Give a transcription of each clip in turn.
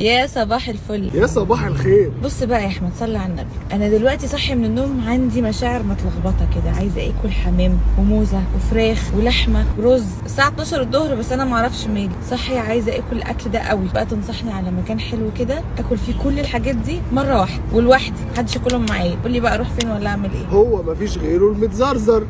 يا صباح الفل. يا صباح الخير. بص بقى يا احمد، صلي على النبي. انا دلوقتي صاحية من النوم، عندي مشاعر متلخبطه كده، عايزه اكل حمام وموزه وفراخ ولحمه ورز الساعة 12 الظهر، بس انا معرفش مالي صاحية عايزه اكل الاكل ده قوي. بقى تنصحني على مكان حلو كده اكل فيه كل الحاجات دي مرة واحدة ولوحدي، محدش ياكلهم معايا. قولي بقى اروح فين ولا اعمل ايه؟ هو مفيش غيره المتزرزر.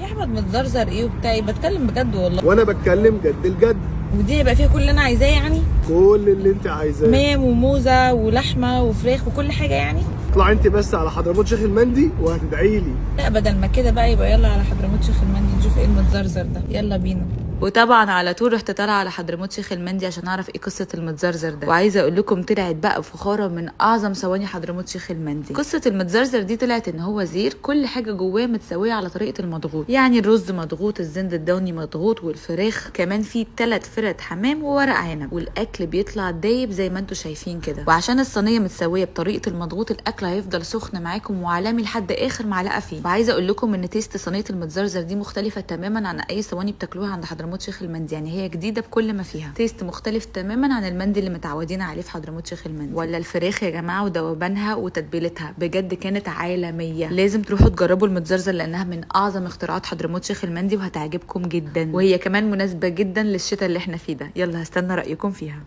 يا احمد متزرزر ايه وبتاع إيه؟ بتكلم بجد والله. وانا بتكلم جد الجد. ودي هيبقى فيها كل اللي انا عايزاه يعني؟ كل اللي انت عايزاه، حمام وموزه ولحمه وفراخ وكل حاجة يعني. اطلعي انت بس على حضرموت شيخ المندي وهتدعي لي. لا بدل ما كده بقى يبقى يلا على حضرموت شيخ المندي نشوف ايه المتزرزر ده، يلا بينا. وطبعا على طول رحت طالعه على حضرموت شيخ المندي عشان اعرف ايه قصة المتزرزر ده، وعايزه اقول لكم طلعت بقى فخاره من اعظم صواني حضرموت شيخ المندي. قصة المتزرزر دي طلعت ان هو زير كل حاجة جواه متسويه على طريقه المضغوط، يعني الرز مضغوط، الزند الدوني مضغوط، والفراخ كمان فيه 3 فرد حمام وورق عنب، والاكل بيطلع دايب زي ما انتم شايفين كده. وعشان الصينية متسويه بطريقة المضغوط الاكل هيفضل سخن معاكم وعالمي لحد اخر معلقه فيه. وعايزه اقول لكم ان taste صينية المتزرزر دي مختلفة تماما عن اي صواني بتاكلوها عند حضرموت شيخ المندي، يعني هي جديدة بكل ما فيها، taste مختلف تماما عن المندي اللي متعودين عليه في حضرموت شيخ المندي. ولا الفراخ يا جماعة وذوبانها وتتبيلتها بجد كانت عالمية. لازم تروحوا تجربوا المتزرزر لانها من اعظم اختراعات حضرموت شيخ المندي وهتعجبكم جدا، وهي كمان مناسبة جدا للشتاء اللي احنا فيه ده. يلا هستنى رايكم فيها.